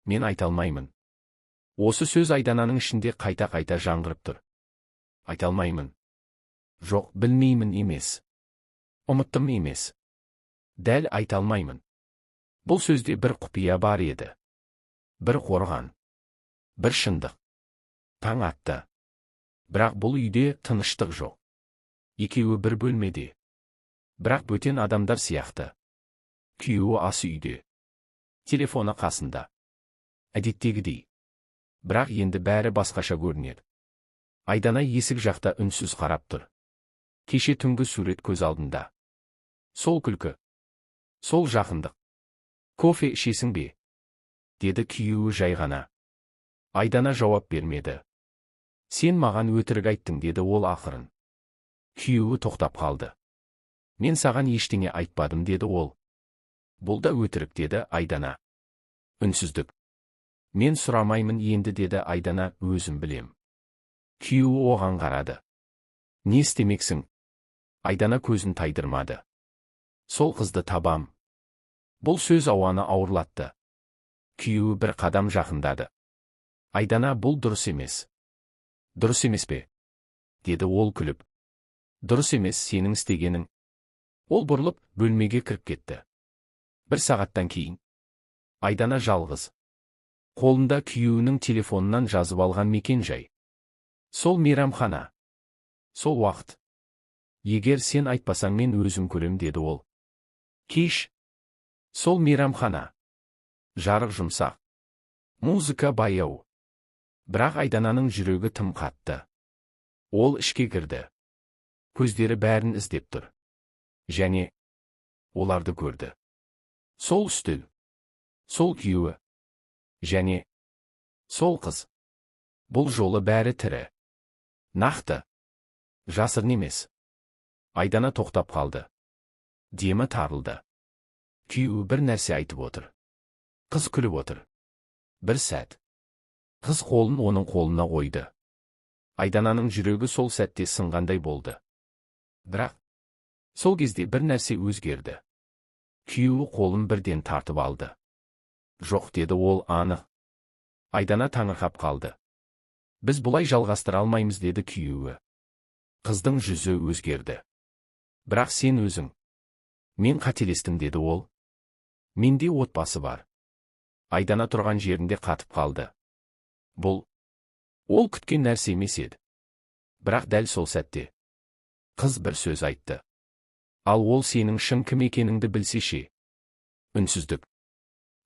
Мен айта алмаймын. Осы сөз Айдананың ішінде қайта-қайта жаңғырып тұр. Айта алмаймын. Жоқ, білмеймін емес. Ұмыттым емес. Дәл айта алмаймын. Бұл сөзде бір құпия бар еді. Бір қорған. Бір шындық. Таң атты. Бірақ бұл үйде тыныштық жоқ. Екеуі бір бөлмеде. Бірақ бөтен адамдар сияқты. Күйеуі ас үйде. Телефоны қасында. Әдеттегідей. Бірақ енді бәрі басқаша көрінеді. Айдана есік жақта үнсіз қарап тұр. Кеше түнгі сурет көз алдында. Сол күлкі. Сол жақындық. «Кофе ішесің бе?» – деді күйеуі жай ғана. Айдана жауап бермеді. «Сен маған өтірік айттың», – деді ол ақырын. Күйеуі тоқтап қалды. «Мен саған ештеңе айтпадым», – деді ол. «Бұл да өтірік», – деді Айдана. Үнсіздік. «Мен сұрамаймын енді», – деді Айдана, «өзім білем». Күйеуі оған қарады. «Не істемексің?» Айдана көзін тайдырмады. «Сол қызды табам». Бұл сөз ауаны ауырлатты. Күйеуі бір қадам жақындады. «Айдана, бұл дұрыс емес». «Дұрыс емес пе?» – деді ол күліп. «Дұрыс емес сенің істегенің». Ол бұрылып, бөлмеге кіріп кетті. Бір сағаттан кейін. Айдана жалғыз. Қолында күйеуінің телефонынан жазып алған мекен жай. Сол мейрамхана. Сол уақыт. «Егер сен айтпасаң, мен өзім көрем», – деді ол. Кеш. Сол мейрамхана. Жарық жұмсақ. Музыка баяу. Бірақ Айдананың жүрегі тым қатты. Ол ішке кірді. Көздері бәрін іздеп тұр. Және оларды көрді. Сол үстел. Сол күйеуі. Және сол қыз. Бұл жолы бәрі тірі. Нақты. Жасырын емес. Айдана тоқтап қалды. Демі тарылды. Күйеуі бір нәрсе айтып отыр. Қыз күліп отыр. Бір сәт. Қыз қолын оның қолына қойды. Айдананың жүрегі сол сәтте сынғандай болды. Бірақ сол кезде бір нәрсе өзгерді. Күйеуі қолын бірден тартып алды. «Жоқ», – деді ол анық. Айдана таңырқап қалды. «Біз бұлай жалғастыра алмаймыз», – деді күйеуі. Қыздың жүзі өзгерді. «Бірақ сен өзің». «Мен қателестім», – деді ол. «Менде отбасы бар». Айдана тұрған жерінде қатып қалды. Бұл ол күткен нәрсе емес еді. Бірақ дәл сол сәтте қыз бір сөз айтты. «Ал ол сенің шын кім екеніңді білсе ше?» Үнсіздік.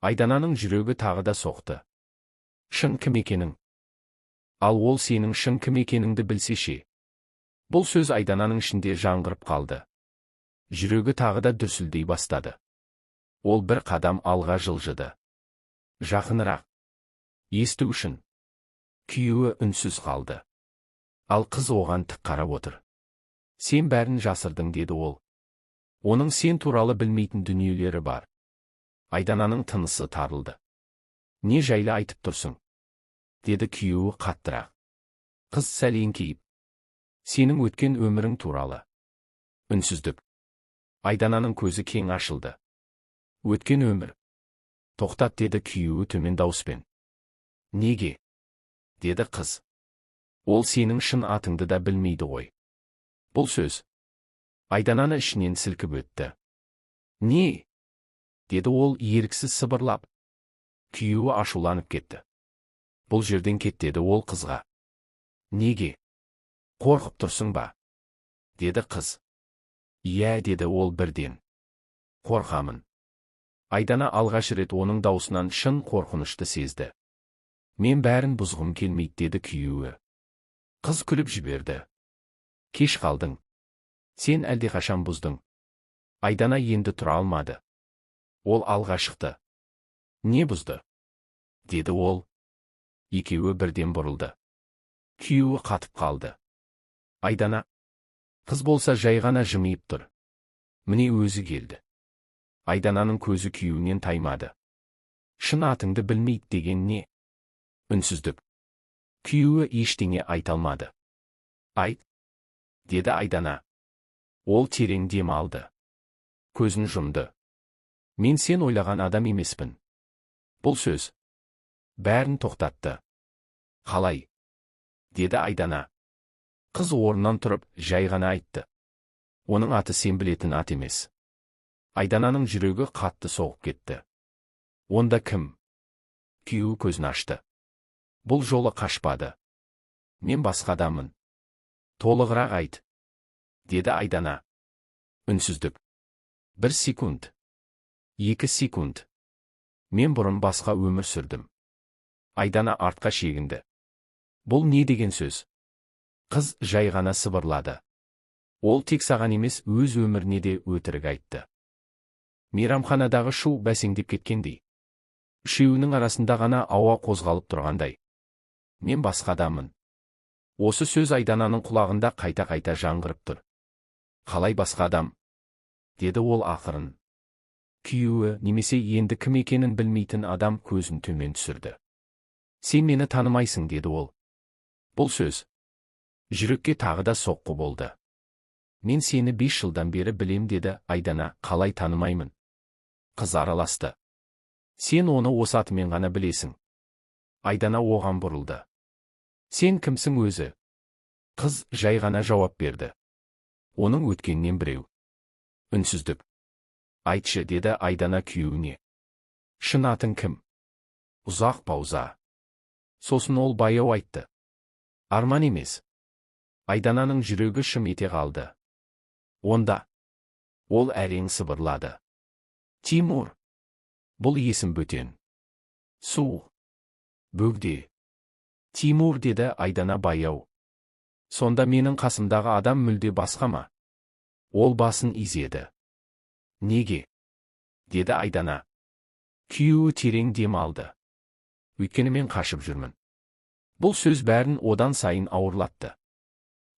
Айдананың жүрегі тағы да соқты. Шын кім екенің. «Ал ол сенің шын кім екеніңді білсе ше?» Бұл сөз Айдананың ішінде жаңғырып қалды. Жүрегі тағы да дүрсілдей бастады. Ол бір қадам алға жылжыды. Жақынырақ. Есту үшін. Күйеуі үнсіз қалды. Ал қыз оған тік қарап отыр. «Сен бәрін жасырдың», – деді ол. «Оның сен туралы білмейтін дүниелері бар». Айдананың тынысы тарылды. «Не жайлы айтып тұрсың?» – деді күйеуі қаттырақ. Қыз сәл еңкейіп. «Сенің өткен өмірің туралы». Үнсіздік. Айдананың көзі кең ашылды. Өткен өмір. «Тоқтат», – деді күйеуі төмен дауыспен. «Неге?» – деді қыз. «Ол сенің шын атыңды да білмейді ғой». Бұл сөз Айдананы ішінен сілкіп өтті. «Не?» – деді ол еріксіз сыбырлап. Күйеуі ашуланып кетті. «Бұл жерден кет», – деді ол қызға. «Неге? Қорқып тұрсың ба?» – деді қыз. «Иә», – деді ол бірден. «Қорқамын». Айдана алғаш рет оның даусынан шын қорқынышты сезді. «Мен бәрін бұзғым келмейді», – деді күйеуі. Қыз күліп жіберді. «Кеш қалдың. Сен әлдеқашан бұздың». Айдана енді тұра алмады. Ол алға шықты. «Не бұзды?» – деді ол. Екеуі бірден бұрылды. Күйеуі қатып қалды. Айдана. Қыз болса, жай ғана жымиып тұр. Міне, өзі келді. Айдананың көзі күйеуінен таймады. «Шын атыңды білмейді деген не?» Үнсіздік. Күйеуі ештеңе айта алмады. «Айт», – деді Айдана. Ол терең дем алды. Көзін жұмды. «Мен сен ойлаған адам емеспін». Бұл сөз Бәрін тоқтатты. Қалай? Деді Айдана. Қыз орнынан тұрып, жай ғана айтты. Оның аты сен білетін ат емес. Айдананың жүрегі қатты соғып кетті. Онда кім? Күйеуі көзін ашты. Бұл жолы қашпады. Мен басқа адаммын. Толығырақ айт, деді Айдана. Үнсіздік. 1 секунд. 2 секунд. Мен бұрын басқа өмір сүрдім. Айдана артқа шегінді. Бұл не деген сөз? Қыз жай ғана сыбырлады. Ол тек саған емес, өз өміріне де өтірік айтты. Мейрамханадағы шу бәсеңдеп кеткендей. Үшеуінің арасында ғана ауа қозғалып тұрғандай. Мен басқа адаммын. Осы сөз Айдананың құлағында қайта-қайта жаңғырып тұр. Қалай басқа адам? Деді ол ақырын. Күйеуі немесе енді кім екенін білмейтін адам көзін төмен түсірді. Сен мені танымайсың, деді ол. Бұл сөз жүрекке тағы да соққы болды. Мен сені 5 жылдан бері білем, деді Айдана, қалай танымаймын? Қыз араласты. Сен оны осы атымен ғана білесің. Айдана оған бұрылды. Сен кімсің өзі? Қыз жай ғана жауап берді. Оның өткеннен біреу. Үнсіздік. Айтшы, деді Айдана күйеуіне. Шын атың кім? Ұзақ пауза. Сосын ол баяу айтты. Арман емес. Айдананың жүрегі шым ете қалды. Онда. Ол әрең сыбырлады. Тимур. Бұл есім бөтен. Суық. Бөгде. Тимур, деді Айдана баяу. Сонда менің қасымдағы адам мүлде басқа ма? Ол басын изеді. Неге? Деді Айдана. Күйеуі терең дем алды. Өйткені мен қашып жүрмін. Бұл сөз бәрін одан сайын ауырлатты.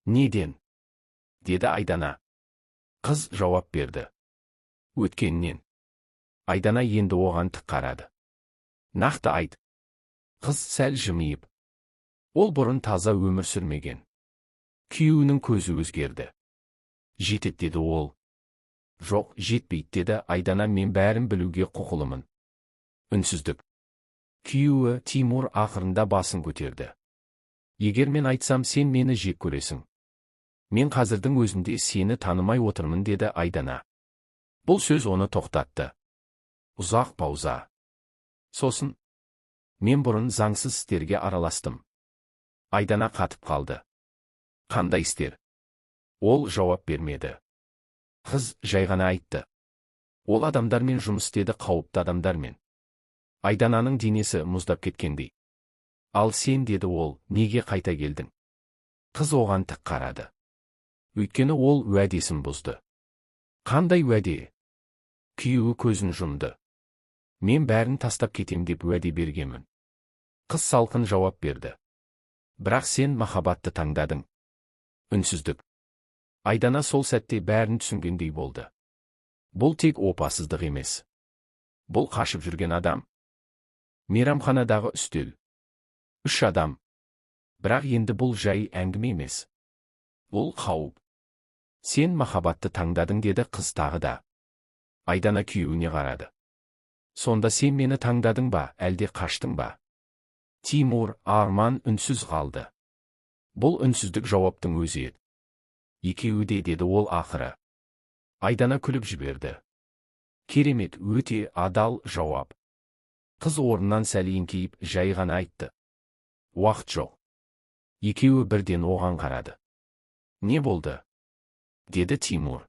Неден? Деді Айдана. Қыз жауап берді. Өткеннен. Айдана енді оған тік қарады. Нақты айт. Қыз сәл жымиып. Ол бұрын таза өмір сүрмеген. Күйеуінің көзі өзгерді. Жетеді, деді ол. Жоқ, жетпейді, деді Айдана, мен бәрін білуге құқылымын. Үнсіздік. Күйеуі Тимур ақырында басын көтерді. Егер мен айтсам, сен мені жек көресің. Мен қазірдің өзінде сені танымай отырмын, деді Айдана. Бұл сөз оны тоқтатты. Ұзақ пауза. Сосын. Мен бұрын заңсыз істерге араластым. Айдана қатып қалды. Қандай істер? Ол жауап бермеді. Қыз жай ғана айтты. Ол адамдармен жұмыс істеді, қауіпті адамдармен. Айдананың денесі мұздап кеткендей. Ал сен, деді ол, неге қайта келдің? Қыз оған тік қарады. Өйткені ол уәдесін бұзды. Қандай уәде? Күйеуі көзін жұмды. Мен бәрін тастап кетем деп уәде бергенмін. Қыз салқын жауап берді. Бірақ сен махаббатты таңдадың. Үнсіздік. Айдана сол сәтте бәрін түсінгендей болды. Бұл тек опасыздық емес. Бұл қашып жүрген адам. Мейрамханадағы үстел. Үш адам. Бірақ енді бұл жай әңгіме емес. Бұл қауіп. Сен махаббатты таңдадың, деді қыз тағы да. Айдана күйеуіне қарады. Сонда сен мені таңдадың ба, әлде қаштың ба? Тимур Арман үнсіз қалды. Бұл үнсіздік жауаптың өзі еді. Екеуі де, деді ол ақыры. Айдана күліп жіберді. Керемет, өте адал жауап. Қыз орнынан сәл еңкейіп, жай ғана айтты. Уақыт жоқ. Екеуі бірден оған қарады. Не болды? Деді Тимур.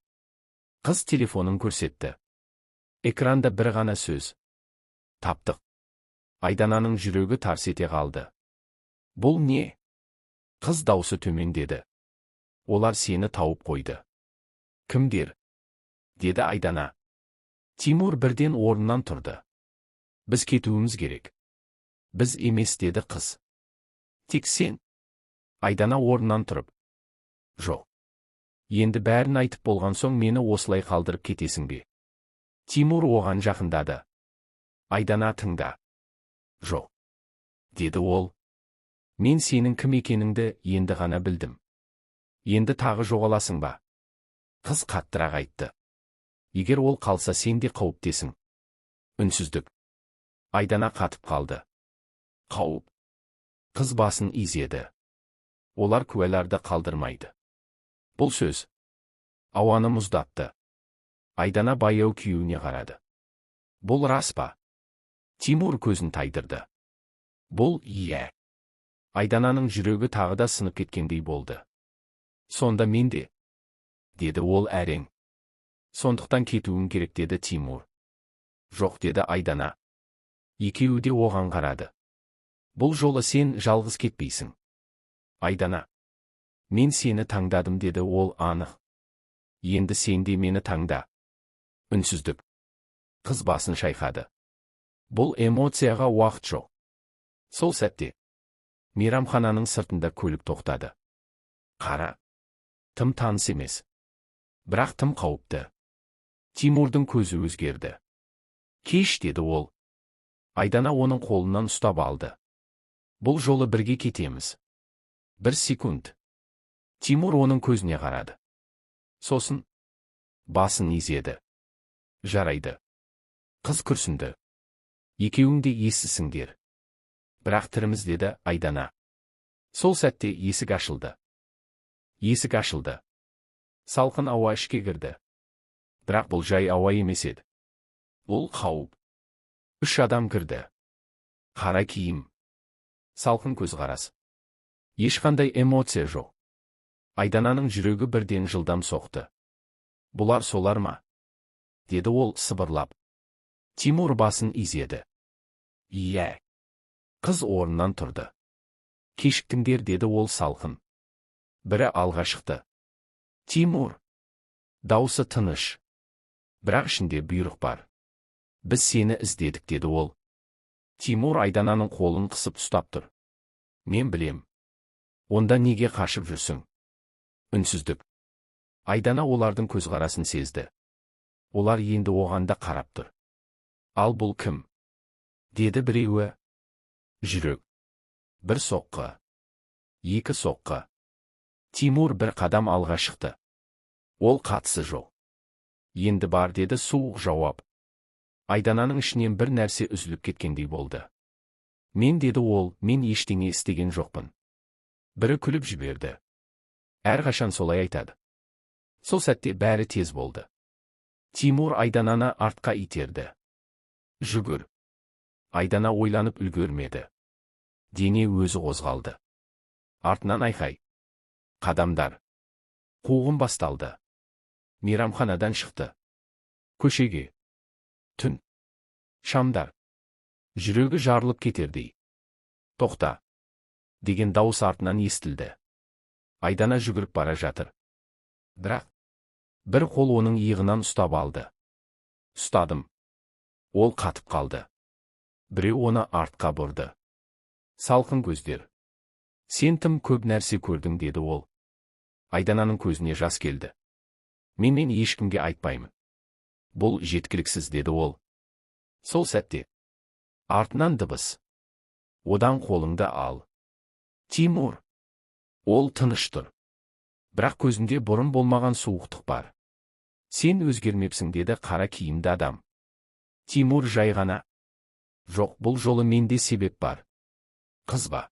Қыз телефонын көрсетті. Экранда бір ғана сөз. Таптық. Айдананың жүрегі тарс ете қалды. Бұл не? Қыз даусы төмендеді. Олар сені тауып қойды. Кімдер? Деді Айдана. Тимур бірден орнынан тұрды. Біз кетуіміз керек. Біз емес, деді қыз. Тек сен. Айдана орнынан тұрып. Жоқ. Енді бәрін айтып болған соң, мені осылай қалдырып кетесің бе? Тимур оған жақындады. Айдана, тыңда. Жоқ, деді ол. Мен сенің кім екеніңді енді ғана білдім. Енді тағы жоғаласың ба? Қыз қаттырақ айтты. Егер ол қалса, сен де қауіптесің. Үнсіздік. Айдана қатып қалды. Қауіп. Қыз басын изеді. Олар куәларды қалдырмайды. Бұл сөз ауаны мұздатты. Айдана баяу күйеуіне қарады. Бұл рас па? Тимур көзін тайдырды. Бұл иә. Айдананың жүрегі тағы да сынып кеткендей болды. Сонда мен де, деді ол әрең. Сондықтан кетуім керек, деді Тимур. Жоқ, деді Айдана. Екеуі де оған қарады. Бұл жолы сен жалғыз кетпейсің. Айдана. Мен сені таңдадым, деді ол анық. Енді сен де мені таңда. Үнсіздік. Қыз басын шайқады. Бұл эмоцияға уақыт жоқ. Сол сәтте мейрамхананың сыртында көлік тоқтады. Қара. Тым таныс емес. Бірақ тым қауіпті. Тимурдың көзі өзгерді. Кеш, деді ол. Айдана оның қолынан ұстап алды. Бұл жолы бірге кетеміз. Бір секунд. Тимур оның көзіне қарады. Сосын басын изеді. Жарайды. Қыз күрсінді. Екеуің де ессізсіңдер. Бірақ тіріміз, деді Айдана. Сол сәтте есік ашылды. Есік ашылды. Салқын ауа ішке кірді. Бірақ бұл жай ауа емес еді. Бұл қауіп. Үш адам кірді. Қара киім. Салқын көзқарас. Ешқандай эмоция жоқ. Айдананың жүрегі бірден жылдам соқты. Бұлар солар ма? Деді ол сыбырлап. Тимур басын изеді. Иә. Қыз орнынан тұрды. Кешіктіңдер, деді ол салқын. Бірі алға шықты. Тимур. Даусы тыныш. Бірақ ішінде бұйрық бар. Біз сені іздедік, деді ол. Тимур Айдананың қолын қысып ұстап тұр. Мен білем. Онда неге қашып жүрсің? Үнсіздік. Айдана олардың көзқарасын сезді. Олар енді оған да қарап тұр. Ал бұл кім? Деді біреуі. Жүрек. Бір соққы. Екі соққы. Тимур бір қадам алға шықты. Ол қатысы жоқ. Енді бар, деді суық жауап. Айдананың ішінен бір нәрсе үзіліп кеткендей болды. Мен, деді ол, мен ештеңе істеген жоқпын. Бірі күліп жіберді. Әрқашан солай айтады. Сол сәтте бәрі тез болды. Тимур Айдананы артқа итерді. Жүгір. Айдана ойланып үлгермеді. Дене өзі қозғалды. Артынан айқай. Қадамдар. Қуғын басталды. Мейрамханадан шықты. Көшеге. Түн. Шамдар. Жүрегі жарылып кетердей. Тоқта. Деген дауыс артынан естілді. Айдана жүгіріп бара жатыр. Бірақ бір қол оның иығынан ұстап алды. Ұстадым. Ол қатып қалды. Біреу оны артқа бұрды. Салқын көздер. Сен тым көп нәрсе көрдің, деді ол. Айдананың көзіне жас келді. Мен ешкімге айтпаймын. Бұл жеткіліксіз, деді ол. Сол сәтте артынан дыбыс. Одан қолыңды ал. Тимур. Ол тыныш тұр. Бірақ көзінде бұрын болмаған суықтық бар. Сен өзгермепсің, деді қара киімді адам. Тимур жай ғана. Жоқ, бұл жолы менде себеп бар. Қыз ба?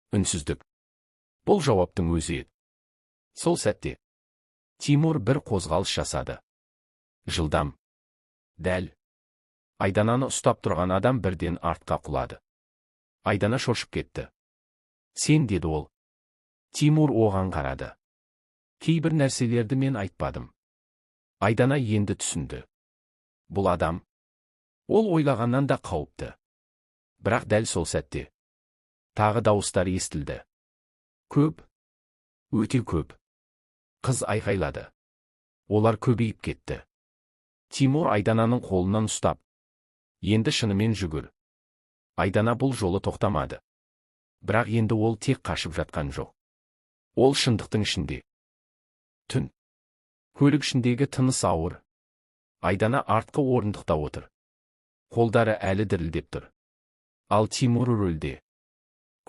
Үнсіздік. Бұл жауаптың өзі еді. Сол сәтте Тимур бір қозғалыс жасады. Жылдам. Дәл. Айдананы ұстап тұрған адам бірден артқа құлады. Айдана шошып кетті. Сен, деді ол. Тимур оған қарады. Кейбір нәрселерді мен айтпадым. Айдана енді түсінді. Бұл адам. Ол ойлағаннан да қауіпті. Бірақ дәл сол сәтте тағы дауыстар естілді. Көп. Өте көп. Қыз айқайлады. Олар көбейіп кетті. Тимур Айдананың қолынан ұстап. Енді шынымен жүгір. Айдана бұл жолы тоқтамады. Бірақ енді ол тек қашып жатқан жоқ. Ол шындықтың ішінде. Түн. Көлік ішіндегі тыныс ауыр. Айдана артқы орындықта отыр. Қолдары әлі дірілдеп тұр. Ал Тимур рөлде.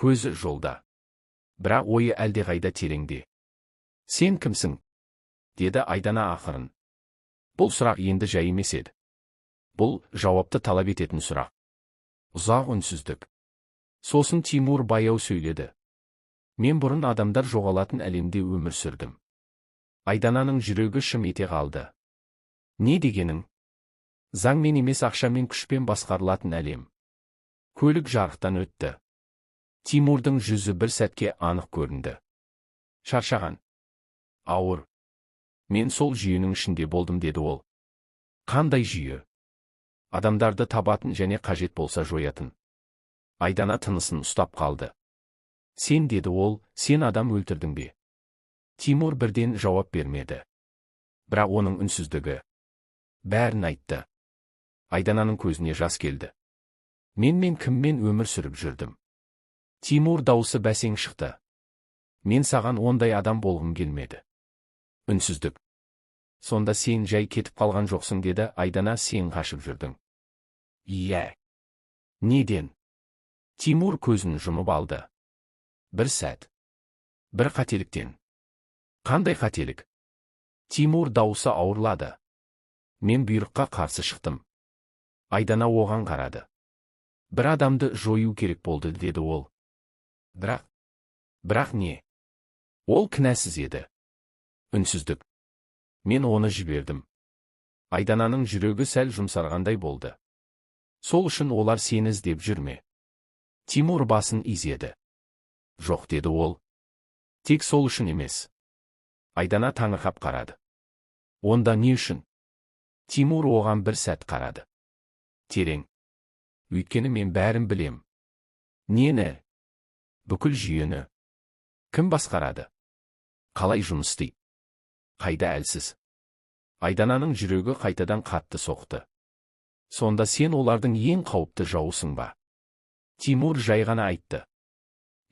Көзі жолда. Бірақ ойы әлдеқайда тереңде. Сен кімсің? Деді Айдана ақырын. Бұл сұрақ енді жай емес еді. Бұл жауапты талап ететін сұрақ. Ұзақ үнсіздік. Сосын Тимур баяу сөйледі. Мен бұрын адамдар жоғалатын әлемде өмір сүрдім. Айдананың жүрегі шым ете қалды. Не дегенің? Заңмен емес, ақшамен, күшпен басқарылатын әлем. Көлік жарықтан өтті. Тимурдың жүзі бір сәтке анық көрінді. Шаршаған. Ауыр. Мен сол жүйенің ішінде болдым, деді ол. Қандай жүйе? Адамдарды табатын және қажет болса жоятын. Айдана тынысын ұстап қалды. Сен, деді ол, сен адам өлтірдің бе? Тимур бірден жауап бермеді. Бірақ оның үнсіздігі бәрін айтты. Айдананың көзіне жас келді. Мен кіммен өмір сүріп жүрдім? Тимур даусы бәсең шықты. Мен саған ондай адам болғым келмеді. Үнсіздік. Сонда сен жай кетіп қалған жоқсың, деді Айдана, сен қашып жүрдің. Иә. Неден? Тимур көзін жұмып алды. Бір сәт. Бір қателіктен. Қандай қателік? Тимур даусы ауырлады. Мен бұйрыққа қарсы шықтым. Айдана оған қарады. Бір адамды жою керек болды, деді ол. Бірақ. Бірақ не? Ол кінәсіз еді. Үнсіздік. Мен оны жібердім. Айдананың жүрегі сәл жұмсарғандай болды. Сол үшін олар сені іздеп жүр ме? Тимур басын изеді. Жоқ, деді ол. Тек сол үшін емес. Айдана таңырқап қарады. Онда не үшін? Тимур оған бір сәт қарады. Терең. Өйткені мен бәрін білем. Нені? Бүкіл жүйені. Кім басқарады? Қалай жұмыс істейді? Қайда әлсіз? Айдананың жүрегі қайтадан қатты соқты. Сонда сен олардың ең қауіпті жауысың ба? Тимур жай ғана айтты.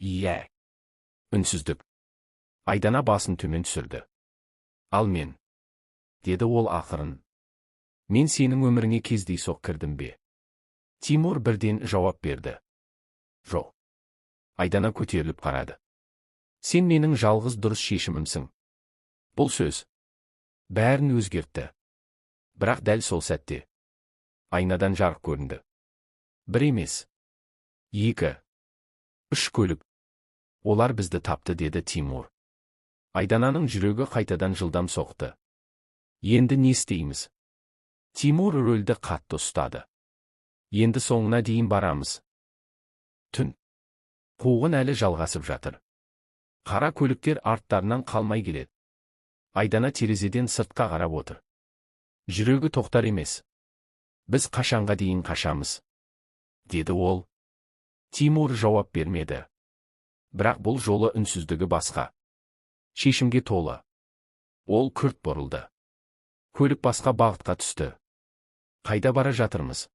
Иә. Үнсіздік. Айдана басын төмен түсірді. Ал мен, деді ол ақырын. Мен сенің өміріңе кездейсоқ кірдім бе? Тимур бірден жауап берді. Жоқ. Айдана көтеріліп қарады. Сен менің жалғыз дұрыс шешімімсің. Бұл сөз бәрін өзгертті. Бірақ дәл сол сәтте айнадан жарық көрінді. Бір емес. Екі. Үш көлік. Олар бізді тапты, деді Тимур. Айдананың жүрегі қайтадан жылдам соқты. Енді не істейміз? Тимур рөлді қатты ұстады. Енді соңына дейін барамыз. Түн. Қуғын әлі жалғасып жатыр. Қара көліктер арттарынан қалмай келеді. Айдана терезеден сыртқа қарап отыр. Жүрегі тоқтар емес. Біз қашанға дейін қашамыз? Деді ол. Тимур жауап бермеді. Бірақ бұл жолы үнсіздігі басқа. Шешімге толы. Ол күрт бұрылды. Көлік басқа бағытқа түсті. Қайда бара жатырмыз?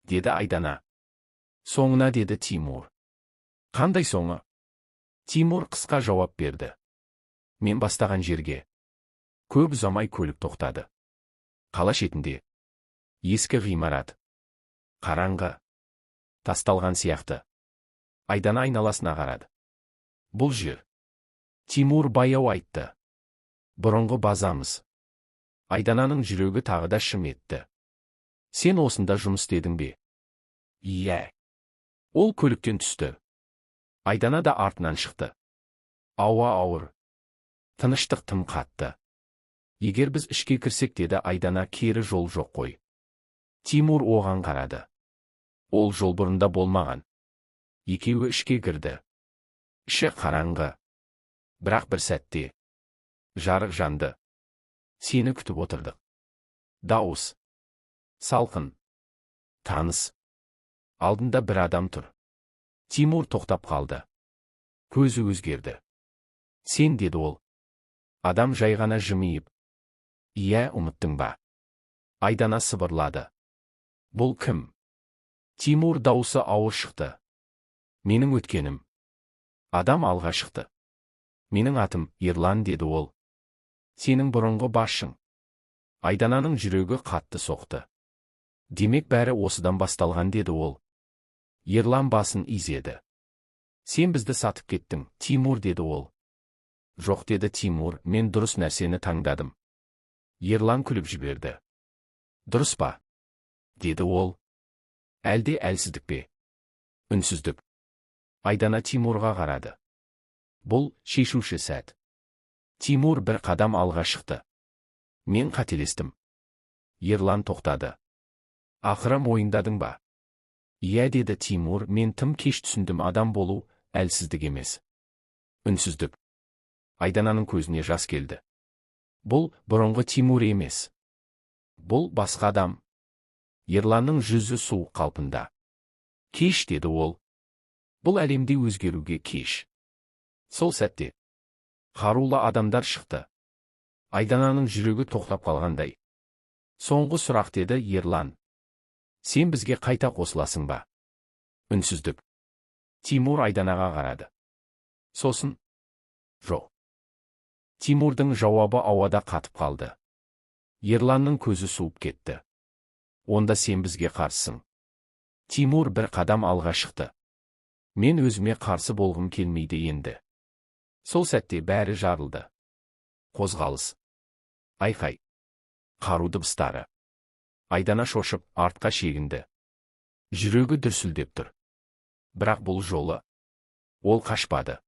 Деді Айдана. Соңына, деді Тимур. Қандай соңы? Тимур қысқа жауап берді. Мен бастаған жерге. Көп ұзамай көлік тоқтады. Қала шетінде. Ескі ғимарат. Қараңғы. Тасталған сияқты. Айдана айналасына қарады. Бұл жер. Тимур баяу айтты. Бұрынғы базамыз. Айдананың жүрегі тағы да шым етті. Сен осында жұмыс істедің бе? Иә. Ол көліктен түсті. Айдана да артынан шықты. Ауа ауыр. Тыныштық тым қатты. Егер біз ішке кірсек, деді Айдана, кері жол жоқ қой. Тимур оған қарады. Ол жол бұрында болмаған. Екеуі ішке кірді. Іші қараңғы. Бірақ бір сәтте жарық жанды. Сені күтіп отырдық. Дауыс. Салқын. Таныс. Алдында бір адам тұр. Тимур тоқтап қалды. Көзі өзгерді. Сен, деді ол. Адам жай ғана жымиып. Иә, ұмыттың ба? Айдана сыбырлады. Бұл кім? Тимур даусы ауыр шықты. Менің өткенім. Адам алға шықты. Менің атым Ерлан, деді ол. Сенің бұрынғы басшың. Айдананың жүрегі қатты соқты. Демек, бәрі осыдан басталған, деді ол. Ерлан басын изеді. Сен бізді сатып кеттің, Тимур, деді ол. Жоқ, деді Тимур, мен дұрыс нәрсені таңдадым. Ерлан күліп жіберді. Дұрыс па? Деді ол. Әлде әлсіздік пе? Үнсіздік. Айдана Тимурға қарады. Бұл шешуші сәт. Тимур бір қадам алға шықты. Мен қателестім. Ерлан тоқтады. Ақыры мойындадың ба? Иә, деді Тимур, мен тым кеш түсіндім: адам болу әлсіздік емес. Үнсіздік. Айдананың көзіне жас келді. Бұл бұрынғы Тимур емес. Бұл басқа адам. Ерланның жүзі суық қалпында. Кеш, деді ол. Бұл әлемде өзгеруге кеш. Сол сәтте қарулы адамдар шықты. Айдананың жүрегі тоқтап қалғандай. Соңғы сұрақ, деді Ерлан. Сен бізге қайта қосыласың ба? Үнсіздік. Тимур Айданаға қарады. Сосын: Жоқ. Тимурдың жауабы ауада қатып қалды. Ерланның көзі суып кетті. Онда сен бізге қарсысың. Тимур бір қадам алға шықты. Мен өзіме қарсы болғым келмейді енді. Сол сәтте бәрі жарылды. Қозғалыс. Айқай. Қару дыбыстары. Айдана шошып, артқа шегінді. Жүрегі дүрсілдеп тұр. Бірақ бұл жолы ол қашпады.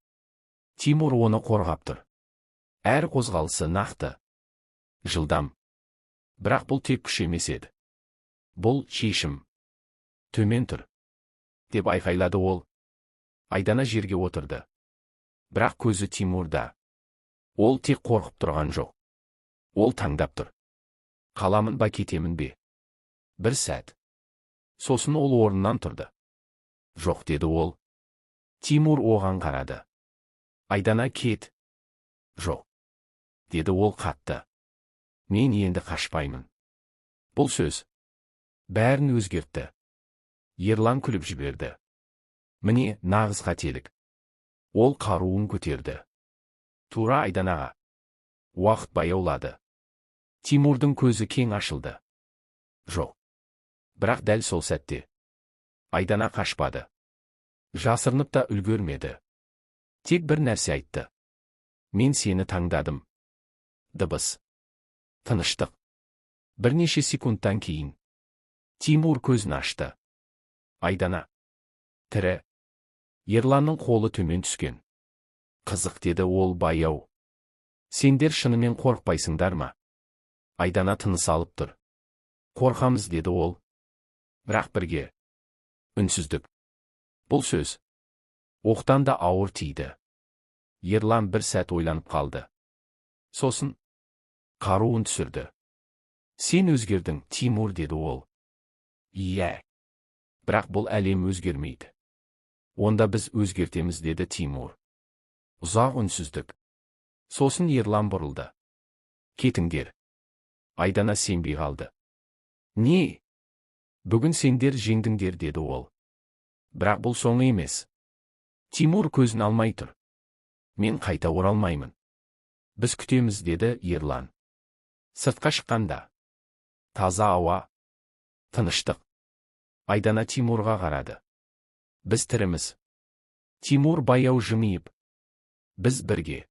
Тимур оны қорғап тұр. Әр қозғалысы нақты. Жылдам. Бірақ бұл тек күш емес еді. Бұл шешім. Төмен тұр, деп айқайлады ол. Айдана жерге отырды. Бірақ көзі Тимурда. Ол тек қорқып тұрған жоқ. Ол таңдап тұр. Қаламын ба, кетемін бе? Бір сәт. Сосын ол орнынан тұрды. Жоқ, деді ол. Тимур оған қарады. Айдана, кет. Жоқ, деді ол қатты. Мен енді қашпаймын. Бұл сөз бәрін өзгертті. Ерлан күліп жіберді. Міне, нағыз қателік. Ол қаруын көтерді. Тура Айданаға. Уақыт баяулады. Тимурдың көзі кең ашылды. Жоқ. Бірақ дәл сол сәтте Айдана қашпады. Жасырынып та үлгермеді. Тек бір нәрсе айтты. Мен сені таңдадым. Дыбыс. Тыныштық. Бірнеше секундтан кейін Тимур көзін ашты. Айдана. Тірі. Ерланның қолы төмен түскен. Қызық, деді ол баяу. Сендер шынымен қорықпайсыңдар ма? Айдана тыныс алып тұр. Қорқамыз, деді ол. Бірақ бірге. Үнсіздік. Бұл сөз оқтан да ауыр тиді. Ерлан бір сәт ойланып қалды. Сосын қаруын түсірді. Сен өзгердің, Тимур, деді ол. Иә. Бірақ бұл әлем өзгермейді. Онда біз өзгертеміз, деді Тимур. Ұзақ үнсіздік. Сосын Ерлан бұрылды. Кетіңдер. Айдана сенбей қалды. Не? Бүгін сендер жеңдіңдер, деді ол. Бірақ бұл соңы емес. Тимур көзін алмай тұр. Мен қайта оралмаймын. Біз күтеміз, деді Ерлан. Сыртқа шыққанда. Таза ауа. Тыныштық. Айдана Тимурға қарады. Біз тіріміз. Тимур баяу жымиып. Біз бірге.